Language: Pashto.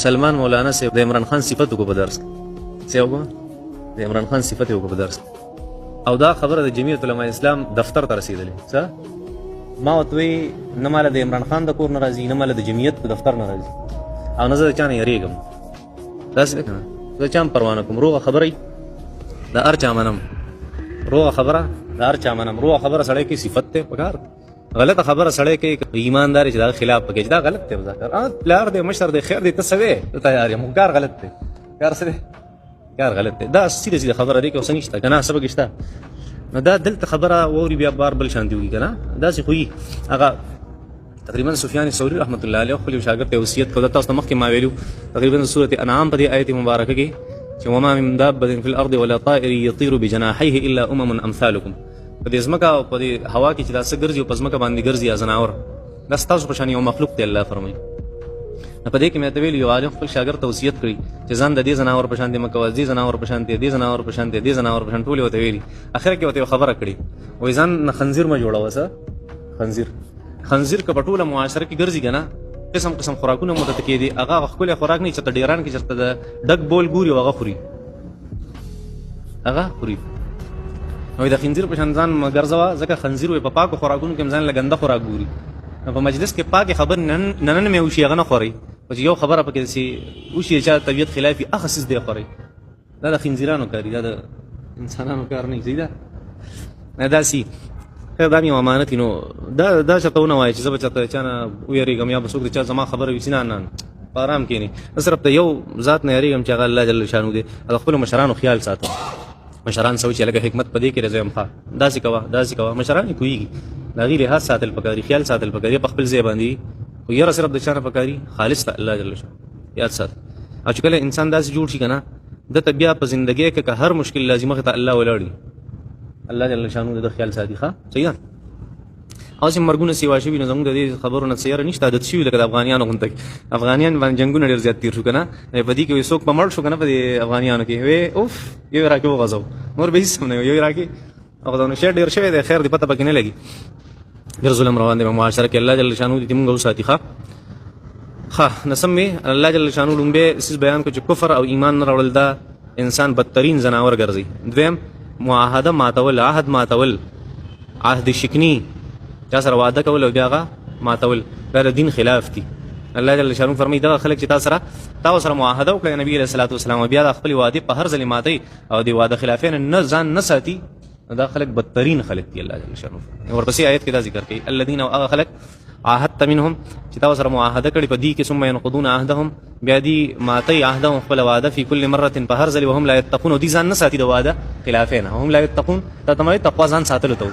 سلمان مولانا صاحب د عمران خان صفت وکړو په درس کې. څه وکړو؟ د عمران خان صفت یې وکړو په درس. او دا خبره د جمعیت علماء اسلام دفتر ته رسېدلې. څه ما ورته وی، نه ماله د عمران خان د کور نه راځي، نه ماله د جمعیت د دفتر نه راځي، او نه زه د چا نه یریږم. داسې ده که نه؟ زه چا هم پروا نه کوم. روغه خبره د هر چا منم، روغه خبره د هر چا منم. روغه خبره سړی کې صفت دی پکار، غلطه خبره سړی کوي ایماندار چې دا خلاف پکې چې دا غلط دی. ځکه پلار دی، مشر دی، خیر دی، ته څه وې، ته تیار یم، خو کار غلط دی. کار څه دی؟ کار غلط دی. دا سیده سیده خبره دی که اوس نشته که نه څه پکې شته. نو دا دلته خبره ووري بیا بار بل شان دی وي که نه، داسې خو یي. هغه تقریبا سفیان ثوری رحمت الله علیه خپل شاګرد ته وصیت کړ، تاسو ته مخکې ما ویلو تقریبا سورة انعام په دې آیت مبارکه کې چې وما من دابة في الارض ولا طائر يطير بجناحيه الا امم امثالكم. په دې ځمکه او په دې هوا کې چې دا څه ګرځي او په ځمکه باندې ګرځي یا ځناور، دا ستاسو په شان یو مخلوق دی الله فرمایي. نو په دې کې مې ته ویل یو عالم خپل شاګرد ته وصیت کړی چې ځان د دې ځناور په شان دې مه کوه، دې ځناور په شان دې، دې ځناور په شان دې، دې ځناور په شان، ټول یې ورته ویلي. اخر کې ورته یو خبره کړې، وایي ځان نه خنزیر مه جوړوه. څه خنزیر؟ خنزیر که په ټوله معاشره کې ګرځي که نه، قسم قسم خوراکونه مو ته کېدي، هغه ښکلی خوراک نه، چېرته ډېران کې چېرته د ډک بول ګوري او هغه خوري، هغه خوري. نو د خنزیر په شان ځان مه ګرځوه، ځکه خنزیر وایي په پاکو خوراکونو کې هم ځان له ګنده خوراک ګوري. نو په مجلس کې پاکې خبرې ننن مې وشي هغه نه خوري، خو چې یو خبره پکې داسې وشي چې چا طبیعت خلاف وي هغه څیز دی خوري. دا د خنزیرانو کار دی، دا د انسانانو کار نه دی. دا نه داسې خیر دا مې یو امانت. نو دا چېرته ونه وایي چې زه به چېرته چا نه ویرېږم یا به څوک د چا زما خبره وي. نه نه، په آرام کښېنئ. زه صرف د یو ذات نه یریږم چې هغه الله جل شانو دی، او د خپلو مشرانو خیال ساتم. مشران څه چې لکه حکمت په دې کې راځي، ښه داسې کوه داسې کوه، مشران یې پوهېږي. د هغې لحاظ ساتل پکاري، خیال ساتل پکاري په خپل ځای باندې. خو یاره صرف د چا نه پکاري، خالص ته الله جل شانو یاد سات. او چې کله انسان داسې جوړ شي که نه، ده ته بیا په زندګۍ کې که هر مشکل لازمه مخې ته الله ولاړ وي، الله جل شانو د ده خیال ساتي. ښه صحیح ده. او چې مرګونه سیوا شوي نو زموږ د دې خبرو نه څه یاره نشته، عادت شوي لکه د افغانیانو غونته کې افغانیان باندې جنګونه ډېر زیات تېر شو که نه. په دې کې وایي څوک په مړ شو که نه، په دې افغانیانو کې وایي اوف یو یې راکې وغځو، نور به هېڅ هم نه وي، یو یې راکې وغځو. نو شی ډېر شوی دی، خیر دی، پته پکې نه لګي. ډېر ظلم روان دی په معاشره کې. الله جل شانو دې موږ وساتي. ښه ښه نو سم مې الله جل شانو لومبی څیز بیان کړو چې کفر او ایمان نه راوړل دا انسان بدترین ځناور ګرځي. دویم معاهده ماتول، عهد ماتول، عهد شکنی، چا سره وعده کول او بیا هغه ماتول، دا د دین خلاف دي. الله جل شانو فرمایي دغه خلک چې تا سره معاهده وکړه نبی علیه الصلاة والسلام، بیا د خپلې وعدې په هر ځلې ماتوي او د وعده خلافۍ نه ځان نه ساتي، دا خلک بدترین خلک دي. الله جل شانو ورپسې آیت کې دا ذکر کوي الذین او هغه خلک عاهدت منهم چې تا سره معاهده کړې په دې کې، ثم ينقضون عهدهم بیا دی ماتي عهدهم خپل وعده، فی کل مره په هر ځل، وهم لا يتقون، دي ځان نه ساتي د وعده خلافې نه. هم لا يتقون دا تمه تقوا ځان ساتلو ته